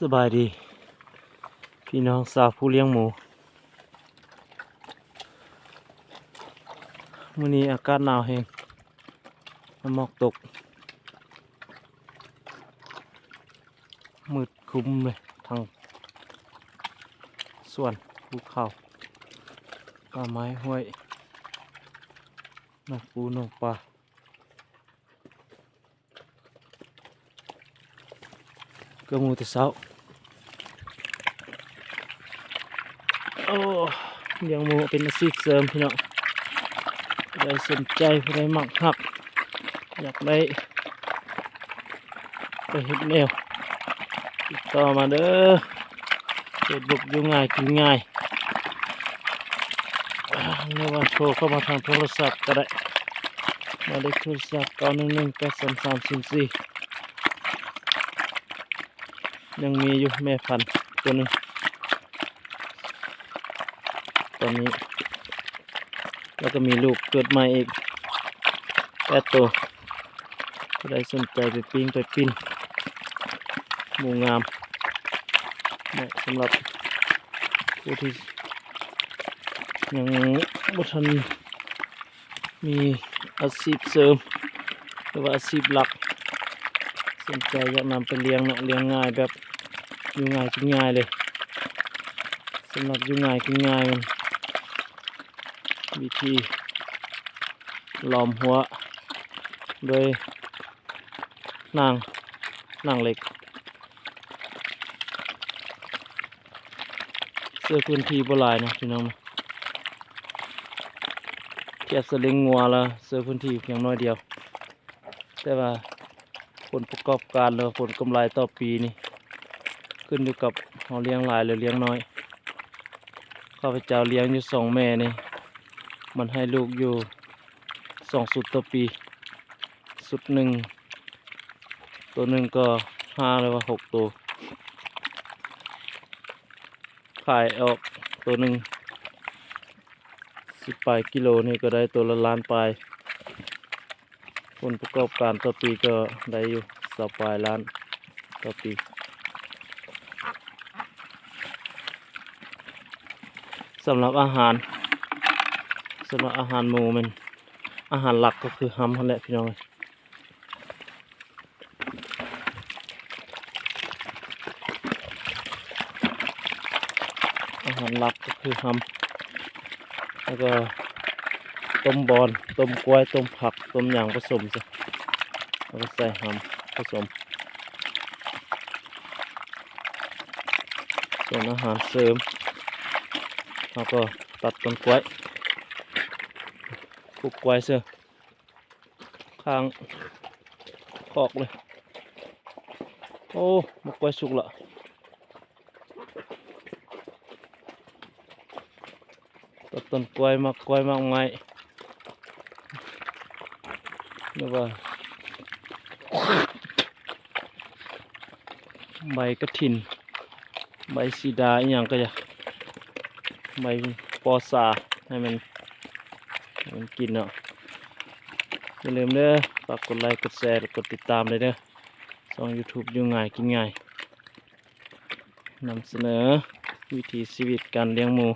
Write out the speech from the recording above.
ສະບາຍດີພີ່ນ້ອງຊາວຜູ້ລ້ຽງໝູ. ມື້ນີ້ອາກາດໜາວແຮງ, ໝອກຕົກ, ມືດຄຸມເລີຍ ທັງສວນ, ພູເຂົາ, ປ່າໄມ້, ຫ້ວຍ, ໜອງປູໜອງປາ. ເກືອບໝູແຕ່ເຊົ້າ. ໂອ້ ລ້ຽງໝູເປັນອາຊີບເສີມພີ່ນ້ອງ. ຜູ້ໃດສົນໃຈ, ຜູ້ໃດມັກຮັກ, ຢາກໄດ້ໄປເຮັດແນວ, ຕິດຕໍ່ມາເດີ້. ເຟສບຸກ ຢູ່ງ່າຍກິນງ່າຍ. ຫຼືວ່າໂທເຂົ້າມາທາງໂທລະສັບກໍໄດ້, ໝາຍເລກໂທລະສັບ ເກົ້າໜຶ່ງໜຶ່ງ ແປດສາມສາມ ສູນສີ່. ຍັງມີຢູ່ແມ່ພັນຕົວໜຶ່ງ ຕອນນີ້, ແລ້ວກໍມີລູກເກີດໃໝ່ອີກແປດໂຕ. ຜູ້ໃດສົນໃຈໄປປີ້ງໄປປິ່ນ ໝູງາມ ເໝາະສຳລັບຜູ້ທີ່ຍັງບໍ່ທັນມີອາຊີບເສີມ ຫຼືວ່າອາຊີບຫຼັກ, ສົນໃຈຢາກນຳໄປລ້ຽງເນາະ, ລ້ຽງງ່າຍ ແບບຢູ່ງ່າຍກິນງ່າຍເລີຍ. ສຳລັບຢູ່ງ່າຍກິນງ່າຍ ມັນ ວິທີລ້ອມຮົ້ວໂດຍໜາງ ໜາງເຫຼັກ. ເສື້ອພື້ນທີ່ບໍ່ຫຼາຍເນາະພີ່ນ້ອງ, ທຽບໃສ່ລ້ຽງງົວແລ້ວເສື້ອພື້ນທີ່ພຽງໜ້ອຍດຽວ. ແຕ່ວ່າຜົນປະກອບການ ຫຼືວ່າຜົນກຳໄລຕໍ່ປີນີ້ ຂຶ້ນຢູ່ກັບເຮົາລ້ຽງຫຼາຍ ຫຼື ລ້ຽງໜ້ອຍ. ຂ້າພະເຈົ້າລ້ຽງຢູ່ສອງແມ່ນີ້ ມັນໃຫ້ລູກຢູ່ສອງຊຸດຕໍ່ປີ, ຊຸດໜຶ່ງ ໂຕໜຶ່ງກໍຫ້າ ຫຼືວ່າຫົກໂຕ. ຂາຍອອກໂຕໜຶ່ງສິບປາຍກິໂລນີ້ ກໍໄດ້ໂຕລະລ້ານປາຍ. ຜົນປະກອບການຕໍ່ປີກໍໄດ້ຢູ່ຊາວປາຍລ້ານຕໍ່ປີ. ສຳລັບອາຫານ ສຳລັບອາຫານໝູແມ່ນ ອາຫານຫຼັກກໍຄືຮຳຫັ້ນແຫຼະພີ່ນ້ອງເອີຍ. ອາຫານຫຼັກກໍຄືຮຳ ແລ້ວກໍຕົ້ມບອນ, ຕົ້ມກ້ວຍ, ຕົ້ມຜັກ, ຕົ້ມຫຍັງປະສົມຊະ, ແລ້ວກໍໃສ່ຮຳປະສົມ. ສ່ວນອາຫານເສີມ ເຮົາກໍຕັດຕົ້ນກ້ວຍ, ປູກກ້ວຍເສີມ ຂ້າງຄອກເລີຍ. ໂອ້ ໝາກກ້ວຍສຸກລະ. ຕັດຕົ້ນກ້ວຍ, ໝາກກ້ວຍ, ໝາກໄມ້ ຫຼືວ່າ ໃບກະຖິນ, ໃບສີດາ ອີ່ຫຍັງກໍຢ່າ, ໃບປໍສາ ໃຫ້ມັນ ໃຫ້ມັນກິນເນາະ. ຢ່າລືມເດີ້ ຝາກກົດໄລ ກົດແຊ ແລະ ກົດຕິດຕາມເດີ. ຊ່ອງ YouTube ຢູ່ງ່າຍກິນງ່າຍ ນຳສະເໜີວິຖີຊີວິດການລ້ຽງໝູ